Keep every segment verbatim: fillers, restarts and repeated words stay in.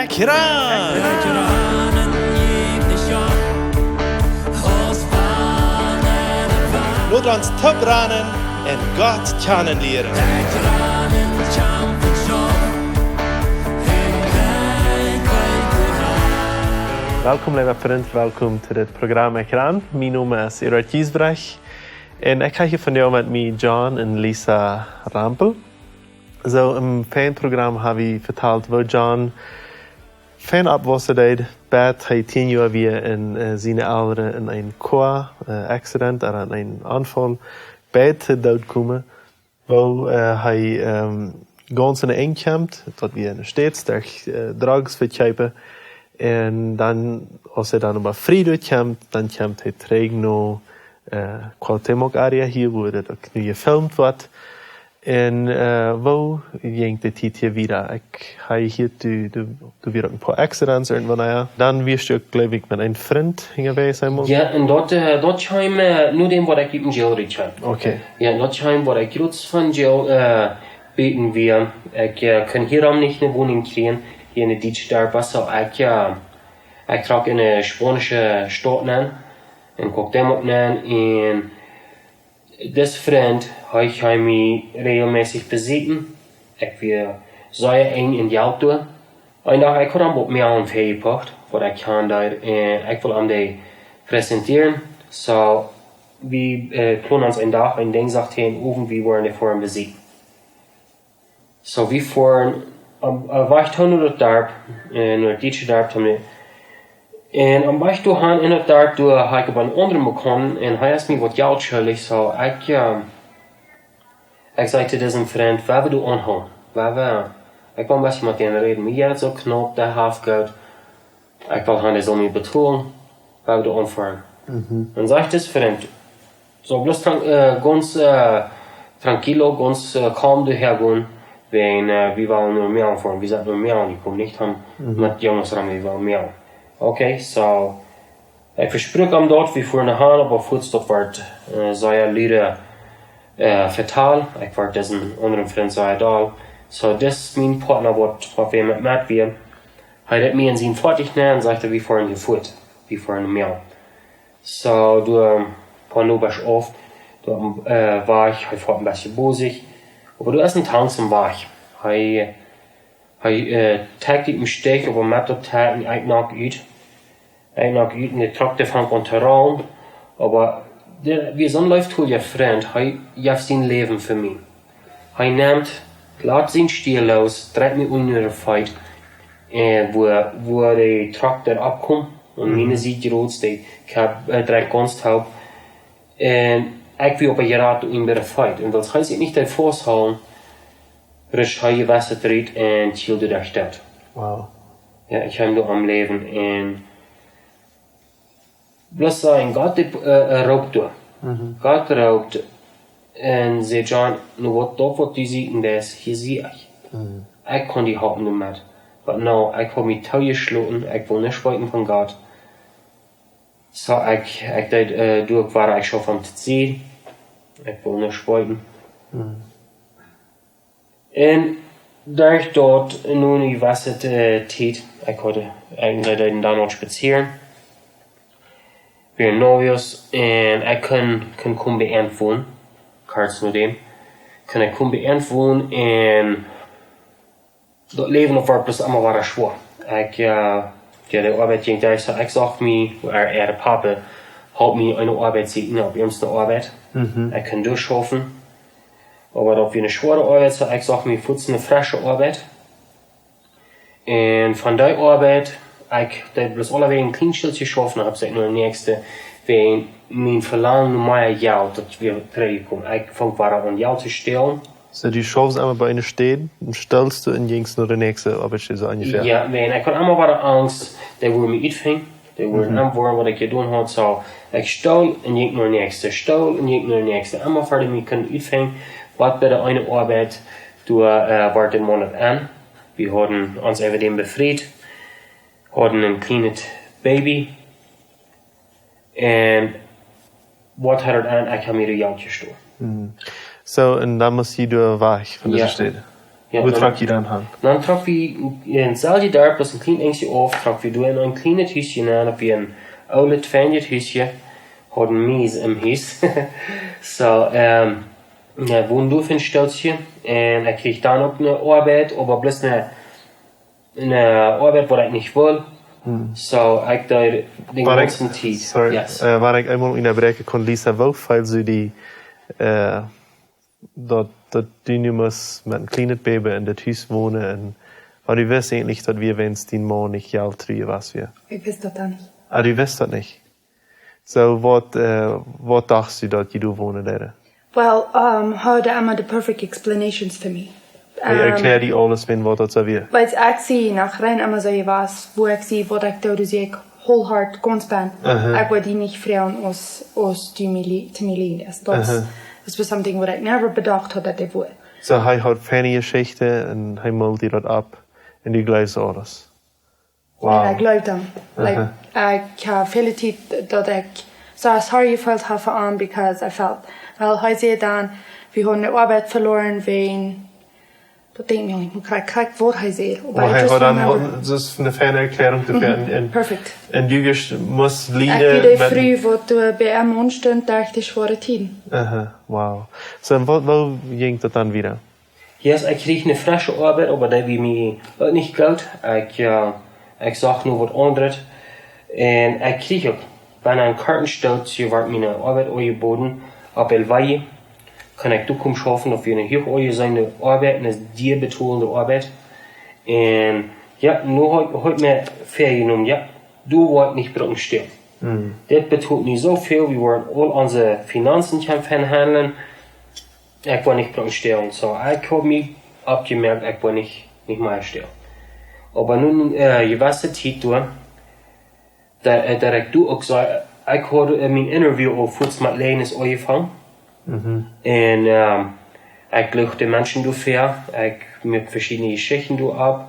Kran! Lot ons toop ranen un Gott kjanen lieren. Welkom, leewa Frint, welkom to dit Program Ekran. Mien Nomen es Eduard Giesbrecht un ekj hab hia vondoag met mie John un Lisa Rempel. Soo, em väajen Program hab wie vetalt, woo John väl oppwausse deed, bat hee tieen Joa wia un, äh, siene Elren en een Koa, äh, Accident, ooda en een Onfaul, bat to Doot kjeemen, woo, äh, hee, ähm, gaunz en Enj kjemt, daut wia en de States, derch, äh, Drugs vekjeepen. Un dan, aus hee dan oba frie doa kjemt, dan kjemt hee trigj no, äh, Cuauhtémoc area hia, wua daut uk nu jefilmt woat. Un, äh, woo jinkj de Tiet hia wieda? Ekj hab hia, du, du, du wia uk een poa Accidents irjentwan, jo. Dan wia ekj, jleew ekj, met een Frint unjawäajes eemol. Jo, un daut, äh, daut kjeem, äh, no däm waut ekj ut dän Jail rut kjeem. Okay. Jo, daut kjeem waut ekj krakjt von Jail, äh, buten wia. Ekj, äh, kunn hia uk nich ne Woninj kjrieen, hia en de dietsche Darpa, soo ekj, äh, ekj trock en de spaunsche Staut nenn, en Cuauhtémoc nenn, un dis Frint, hee kjeem mie räajelmässich besieekjen. Ekj wia sea enj en Jelt doa. Een Dach, ekj haud am waut Moakj väajekoft, waut ekj haud doa, un ekj wull am dee präsentieren. Soo, wie, äh, plonden ons een Dach, een Dinjsdach, een Owent, wie wullen dee foaren besieekjen. Soo, wie foaren, äh, wajch no daut Darp, äh, no daut dietsche Darp, no, un aum Wajch doa han en daut Darp, doa hab ekj opp eenen aundren bekomen, un hee es mie waut Jelt schuldich, soo, ekj, ähm, ekj säd to disen Frint, "Wie woaren doa aunhoolen. Wie, wie, ekj well een bät met dän räden. Mie jeit et soo knaup, dee haft Jelt. Ekj well han, dee saul mie betolen. Wie woaren doa aunfoaren." Mhm. Dan sajcht dis Frint, soo, bloos tran-, äh, gaunz, äh, tranquilo, gaunz, äh, calm doa häa gonen, wäajen, äh, wie wellen no Moakj foaren, wie sent no Moakj jekomen, nich han, mhm, met Junges rom, wie wellen Moakj. Okay, soo, ekj vesprakj am daut, wie foaren han, oba fuaz daut wort, äh, sea lud, äh, vetalt, ekj wort disen aundren Frint sea doll. Soo, dis mien Partner, waut, waut wie met, met wia, hee rät mie en sien Foatich nenn un sajcht, wie foaren hia fuaz, wie foaren no Moakj. Soo, doa, ähm, poa Nobasch auf, doa, äh, wia ekj, hee foat een bät bosich. Oba doa es een Tanks em Wajch. Hee, hee, äh, trakjt mie em Stich, oba met daut Trakjen, ekj knock ut. Ekj knock ut un de Truck, dee fangt aun to rollen. Oba dee, wia soon leeftolja Frint, hee jeef sien Läwen fa mie. Hee nemt, lat sien Stia loos, dreit mie unja de Feet. Un wua, wua de Truck doa oppkjeem, un, mhm, miene Sied jrod, dee, ekj hab, äh, dreit gaunz toop. Un ekj wia opp een Jrad unja de Feet. Un wiels hee sikj nich deed fausthoolen, rutscht hee jewess rut un kjild doa doot. Wow. Jo, ekj hab doa aum Läwen. Un bloos sajen, Gott, dee, äh, äh, roopt doa. Mhm. Gott roopt un sajcht: "John, nu waut, daut waut du sieekjen deist, hia sie ekj." Mhm. Ekj kaun die halpen doamet. Oba nu, ekj hab mie toojeschloten, ekj well nuscht weeten von Gott. Soo, ekj, ekj deed, äh, doa ekj wia, ekj schauft aum Ziel. Ekj well nuscht weeten. Mhm. Un derch daut, nu, nu wia et, äh, Tiet, ekj haud, ekj deed dan noch spazieren. Wie wieren novios un ekj kunn, kunn kaum bie an wonen. Kort no däm. Kunn ekj kaum bie an wonen un daut Läwen wort bloos emma wada schwoa. Ekj, äh, jo, de Oabeit jinkj nich soo, ekj socht mie, ea, ea de Papa haud mie eene Oabeit, see, no, bie ons eene Oabeit. Mhm. Ekj kunn doa schaufen. Oba daut wia eene schwoare Oabeit, soo ekj socht mie fuaz eene fresche Oabeit. Un von dee Oabeit, ekj deed bloos aulawäajen een kjlien Stekj schaufen, dan hab ekj no de näakjste, wäajen mien Velangen no mea Jelt, daut wia trigjjekomen. Ekj funk wada aun Jelt to stälen. Soo, du schaufst emma bie eene Städ, dan stellst du un jinkjst no de näakjste Oabeit, soo onjefäa? Jo, wiels ekj haud emma wada Angst, dee wudden mie utfinjen. Dee wudden, mhm, emma woaren waut ekj jedonen haud, soo, ekj steeld un jinkj no de näakjste, steeld un jinkj no de näakjste. Emma wieda mie kunnen utfinjen, waut bie de eene Oabeit, doa, äh, wort een Moonat aun. Wie hauden ons äwa däm befriet, hauden een kjlienet Baby. Un waut haud et aun, ekj hab mie de Jelt jestolen. Mhm. Soo, un dan must du doa wajch von dise, jo, Städ? Jo, wua dan trock jie dan han? Dan trock wie en daut selwje Darp, aus een kjlien Enjtje auf, trock wie doa en een kjlienet Hüsje nenn, daut wia een oolet, feinet Hüsje, hauden Mies em Hus. Soo, ähm, jo, wonden doa fa een Stootje. Un ekj kjrieech dan uk eene Oabeit, oba bloos eene, eene Oabeit, waut ekj nich wull. Soo, ekj deed de gaunze Tiet. Sorry, äh, wan ekj eemol unjabräakjen kaun, Lisa, woo feeld jie die, äh, daut, daut du nu must met een kjlienet Baby en daut Hus wonen un, oba du wist eejentlich, daut wia wäajens dien Maun nich Jelt true jewast wia? Ekj wist daut dan nich. Ah, du wist daut nich? Soo, waut, äh, waut dochst du, daut jie doa wonen deeden? Well, ähm, hee haud emma de perfect explanations fa mie. Hee erkjläad die aules, wan waut daut soo wia. Wiels ekj sie noch rein emma soo jewast, woo ekj sie, waut ekj doo, doa sie ekj wholehearted gaunz bennen. Aha. Ekj wull die nich froagen aus, aus du mie lie-, to mie lieen deist. Daut, aha, daut wia something waut ekj never bedocht haud, daut ekj wull. Soo, hee haud feine Jeschichten un hee mold die daut opp un du jleefst aules. Wow. Un ekj jleewd am. Like, aha, ekj hab väl Tiet daut ekj soo sorry jefeelt hab fa am, because I felt, well, hee säd dan, wie hauden de Oabeit veloaren wäajen, daut denkj ekj mie nich mea krakjt, krakjt waut hee säd. Oba hee haud dan, daut es eene feine Erkjläarunk doafäa. Mhm. Un, un, perfect. Un du must lieden. Ekj wia de Fru, waut doa bie am aunstunt, derch de schwoare Tieden. Aha, wow. Soo, un waut, woo jinkj daut dan wieda? Yes, ekj kjrieech eene fresche Oabeit, oba dee wia mie uk nich goot. Ekj, äh, ekj socht nu waut aundret. Un ekj kjrieech uk, bie een korten Stoot, see wort miene Oabeit aunjebooden. Opp El Valle kunn ekj doa komen schaufen, daut wia eene huach aunjeseene Oabeit, eene sea betolende Oabeit. Un jo, nu haud, haud mie väajenomen, jo, doa woa ekj nich brucken stälen. Hm. Dit betolt mie soo väl, wie woaren aul onse Finanzen kjennen vehandeln. Ekj woa nich brucken stälen, soo ekj haud mie oppjemoakt, ekj woa nich, nich mea stälen. Oba nu, äh, jewesse Tiet doa, daut, äh, daut ekj doa uk soo, ekj haud, äh, mien Interview aul fuaz met läajen aunjefongen. Mhm. Un, ähm, ekj luach de Menschen doa väa, ekj moak veschiedne Jeschichten doa opp.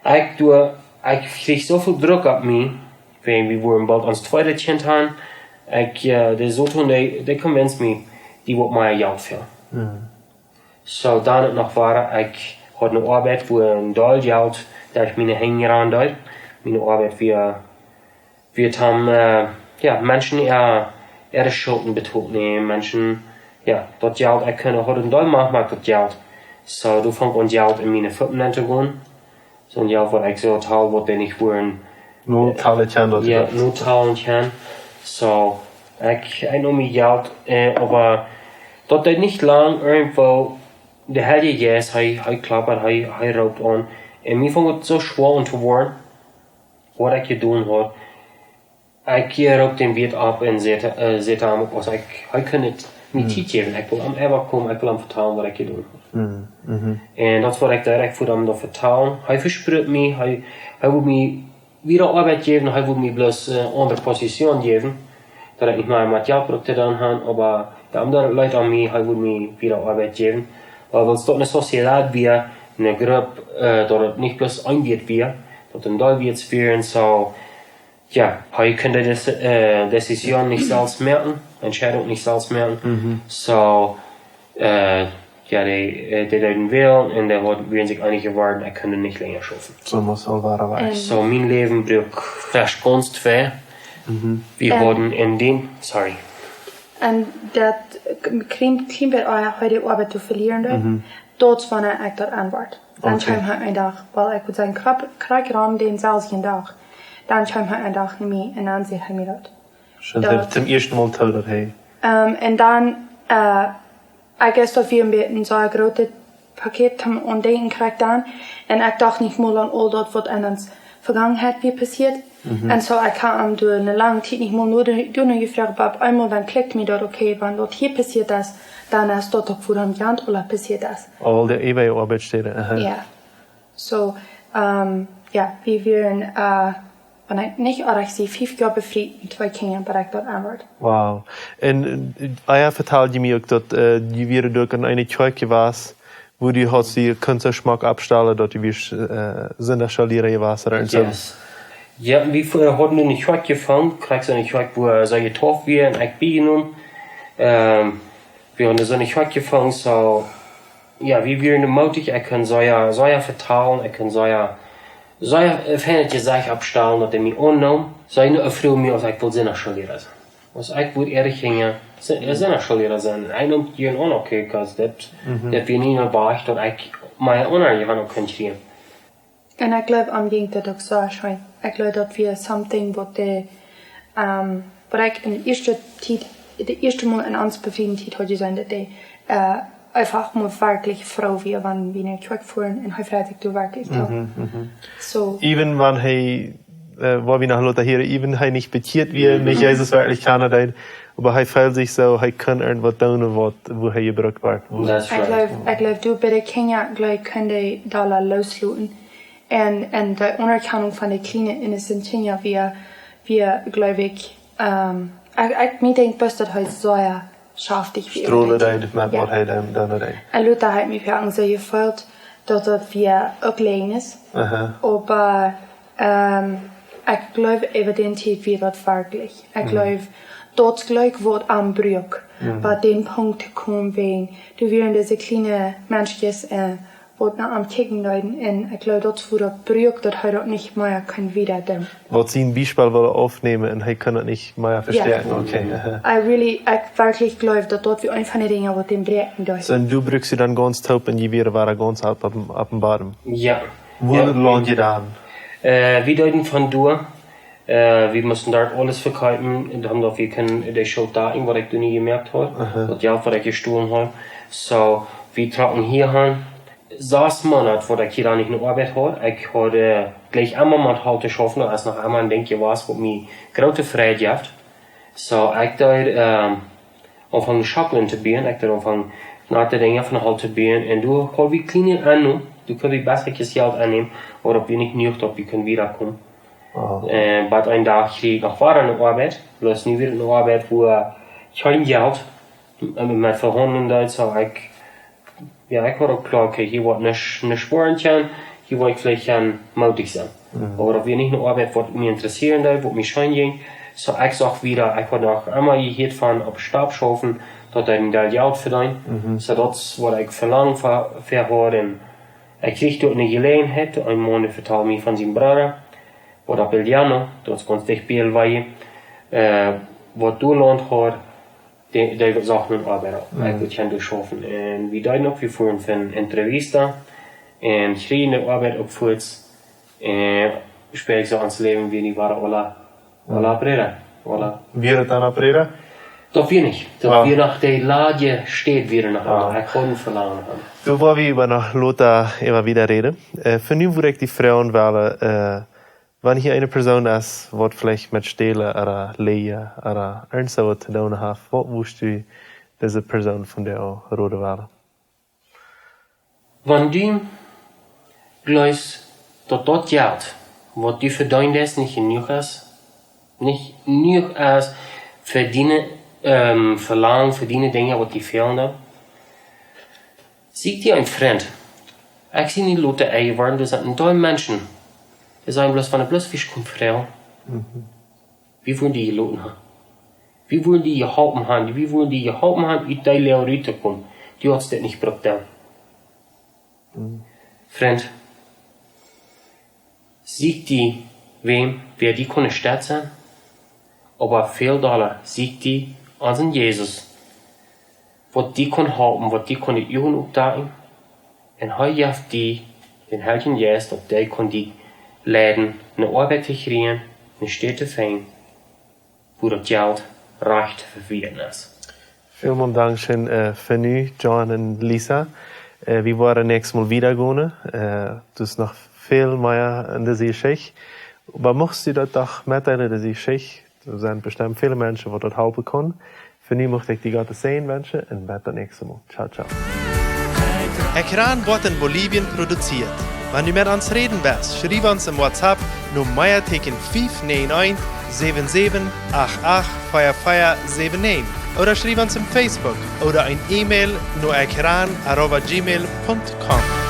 Ekj doa, ekj kjrieech soo väl Druck opp mie, wäajen wie wudden boolt ons tweedet Kjint han. Ekj, äh, de Soton, dee, dee convinced mie, dee wull mie Jelt fäa. Mhm. Soo, dan uk noch wada, ekj haud eene Oabeit, wua een Deel Jelt derch miene Henj rannen deed. Miene Oabeit wia, wia om, äh, jo, Menschen äa, äare Schulden betolt nämen, Menschen, jo, daut Jelt, ekj kunn, haud een Deel mea met daut Jelt. Soo, doa funk aun Jelt en miene Foten aun to gonen. Soon Jelt, waut ekj soo haud, waut dee nich wudden notalen kjennen, daut, jo, notalen kjennen. Soo, ekj, ekj neem mie Jelt, äh, oba daut deed nich lang, irjentwoo, de Heilje Jeist, hee, hee klopt, hee, hee roopt aun. Un mie funk et soo schwoa aun to woaren, waut ekj jedonen haud. Ekj, äh, roopt dän Wieet opp un säd, äh, säd am, aus ekj, hee kunn mie Tiet jäwen, ekj wull am äwakomen, ekj wull am vetalen, waut ekj jedonen haud. Mhm. Un daut es waut ekj deed, ekj wull am daut vetalen. Hee vespruak mie, hee, hee wull mie wieda Oabeit jäwen, hee wull mie bloos, äh, aundre Position jäwen, daut ekj nich mea met Jelt bruck to doonen han, oba jo, am daut leet aun mie, hee wull mie wieda Oabeit jäwen. Oba wiels daut eene Sociedad wia, eene Grupp, äh, daut et nich bloos een Wieet wia, daut een Deel Wieets wieren, soo, jo, hee kunn de Dec-, äh, Decision nich selfst moaken, Entscheidunk nich selfst moaken. Mhm. Soo, äh, jo, dee, äh, dee deeden wälen un dee haud, wieren sikj eenich jeworden, ekj kunn nich lenja schaufen. Soo must aul wada wajch. Soo, mien Läwen bruak fast gaunz twei. Mhm. Wie hauden en dän, sorry. Un daut k-, kjlien, kjlien bät, äh, hee de Oabeit to velieren deed, mhm, daut es wanea ekj daut enwort. Dan, okay, kjeem hee een Dach, wiels ekj wudd sajen, krakjt, krakjt rom dänselwjen Dach. Dan kjeem hee een Dach no mie un dan säd hee mie daut. Soo, daut, toom ieeschten Mol too daut hee. Ähm, un dan, äh, ekj es daut wia een bät een sea grootet Paket toom aundenkjen krakjt dan. Un ekj docht nich mol aun aul daut, waut en onse Vegangenheit wia passieet. Mhm. Un soo, ekj hab am doa eene lange Tiet nich mol no de, doano jefroacht, oba opp eemol dan klikjt mie daut, okay, wan daut hia passieet es, dan es daut uk, wuarom jant aula passieet es. Aul de eewje Oabeitsstäden, aha. Jo. Soo, ähm, jo, wie wieren, äh, wan ekj nich oajch sie, fief Joa befriet un twee Kjinja, bat ekj daut enwort. Wow. Un, äh, jo, vetald jie mie uk daut, äh, jie wieren uk en eene Kjoakj jewast, wua du haudst, du kunst soo schmock oppstalen, daut du wieescht, äh, Sindachschoolliera jewast, ooda soo. Yes. Jo, wie f-, hauden eene Kjoakj jefungen, krakjt soone Kjoakj, wua see jedeept wieren, un ekj bie jenomen. Ähm, wie hauden soone Kjoakj jefungen, soo, Jo, wie wieren moodich, ekj kunn sea, sea vetalen, ekj kunn sea, sea, äh, fein daut Jesecht oppstalen, daut hee mie aunneem. Seene Fru mie, aus ekj wull Sindachschoolliera sennen. Aus ekj wull äare Kjinja Si-, äh, Sindachschoolliera sennen. Ekj neem jieren aun, okay, 'cause daut, daut wia nich een Wajch, daut ekj mie aun äare Kjinja kunn kjrieen. Un ekj jleew, am jinkj daut uk soo scheen. Ekj jleew, daut wia something waut de, ähm, waut ekj en de ieeschte Tiet, de ieeschte Mol en onse befriede Tiet haud jeseenen, daut hee, äh, eefach mau werkjlich froo wia, wan wie no Kjoakj fuaren un hee freid sikj doa werkjlich doa. So. Even wan hee, äh, wua wie noch lota hieren, even hee nich bekjieet wia, nich Jesus werkjlich kjanen deed, oba hee feeld sikj soo, hee kunn irjentwaut doonen, waut, wua hee jebrukt wort. That's right. Ekj jleew, ekj jleew, doa bie de Kjinja, jleew ekj, kunn hee doa loosloten. Un, un de Aunerkjanunk von de kjliene innocent Kjinja wia, wia, jleew ekj, ähm, ekj, ekj, mie denkjt bloos daut hee sea schaftich wia. Strolen deed met waut hee dan, dan deed. Un lota haud mie foaken soo jefeelt daut daut wia uk Läajes. Aha. Oba, ähm, ekj jleew, äwa dän Tiet wia daut werkjlich. Ekj jleew, daut jleew ekj waut am bruak, bat dän Punkt to komen, wäajen doa wieren dise kjliene Menschkjes, äh, waut no am kjikjen deeden. Un ekj jleew, daut wia daut bruak, daut hee daut nich mea kunn wieda doonen. Waut sien Biespel wull aufnämen un hee kunn daut nich mea vestäakjen. Jo. Okay, aha. I really, ekj werkjlich jleew, daut daut wia eent von de Dinja, waut dän bräakjen deed. So, un du brukst die dan gaunz toop un jie wieren wada gaunz opp, opp, opp dän Bodem? Jo. Wua landen jie dan? Äh, wie deeden von doa, äh, wie musten doa aules vekjeepen, un dan daut wie kunnen de Schult doa, waut ekj doa nich jemoakt haud, aha, daut Jelt, waut ekj jestolen haud. So, wie trocken hia han. Sas Moonat, waut ekj hia dan nich ne Oabeit haud. Ekj haud, äh, jlikj emma met Holt to schaufen, daut es noch emma een Dinkj jewast, waut mie groote Freid jeft. So, ekj deed, ähm, aunfangen Schocklen to buen, ekj deed aunfangen no de Dinja von Holt to buen, un doa haud wie kjliene Ennomen, doa kunn wie best Jelt aunnämen, oba daut wia nich jenuach, daut wie kunnen wieda komen. Aha. Äh, bat een Dach kjrieech ekj noch wada ne Oabeit, bloos nu wia ne Oabeit, wua ekj kjeen Jelt, äh, met vehaundlen deed, so ekj Jo, ekj wia uk kloa, okay, hia woat nuscht, nuscht woaren kjennen, hia woa ekj veleicht kjennen moodich sennen. Mhm. Oba daut wia nich ne Oabeit, waut mie interessieren deed, waut mie scheen jinkj. So, ekj socht wieda, ekj haud noch emma jehieet von opp Stap schaufen, daut hee een Deel Jelt vedeent. Mhm. So, daut es waut ekj velangen fa, fa haud. Un ekj kjrieech doa ne Jeläajenheit, een Maun vetald mie von sienen Brooda, waut opp El Llano, daut es gaunz dicht bie El Valle, äh, waut doa Launt haud, dee, dee socht ne Oabeit opp. Mhm. Ekj wull kjennen doa schaufen. Un wie deeden uk, wie fuaren fa ne Entrevista. Un kjrieejen de Oabeit uk fuaz. Un späta soo ons Läwen wia nu wada aula, aula Breda. Aula. Wia daut dan aula Breda? Daut wia nich. Daut wia noch de latste Städ wia noch aula. Ekj kunn velangen haben. Doa woa wie oba noch lota emma wieda räden. Äh, fa nu wudd ekj die froagen wellen, äh, Wan hia eene Persoon es, waut veleicht met stälen ooda läajen ooda irjent soo waut to doonen haft, waut wurscht du dise Persoon von die uk roden wellen? Wan du jleefst, daut daut Jelt, waut du vedeent hast, nich jenuach es, nich jenuach es fa diene, ähm, Velangen, fa diene Dinja, waut die fälen dan, sieekj die een Frint. Ekj sie nich lota enjeworden, doa sent een Deel Menschen, dee sajen bloos, wan du bloos wurscht komen froagen. Mhm. Wie wudden die jeloten haben? Wie wudden die jeholpen haben? Wie wudden die jeholpen haben, ut dee Loag rut to komen? Du haudst dit nich brukt doonen. Mhm. Frint, sieekj die wäm, wäa die kunn ne Städ sennen, oba väl dolla sieekj die onsen Jesus, waut die kunn halpen, waut die kunn de Uagen oppmoaken, un hee jeft die dän Heiljen Jeist, daut dee kunn die leiden, ne Oabeit to kjrieen, ne Städ to finjen, wua daut Jelt rajcht to vewenden es. Välmol dankscheen, äh, fa nu, John un Lisa. Äh, wie woaren näakjstet Mol wieda gonen. Äh, doa es noch väl mea en dise Jeschicht. Oba muchst du daut doch metdeelen, dise Jeschicht. Doa sent bestemt väle Menschen, waut daut halpen kaun. Fa nu mucht ekj die Gott sienen Säajen wenschen un bat daut näakjste Mol. Ciao, ciao. Ekran woat en Bolivien produzieet. Wan du met ons räden west, schriew ons em WhatsApp no Meateeken fief näajen eent, säwen säwen acht acht, vea vea säwen näajen ooda schriew ons em Facebook ooda een E-Mail no ekran arroba gmail punkt com.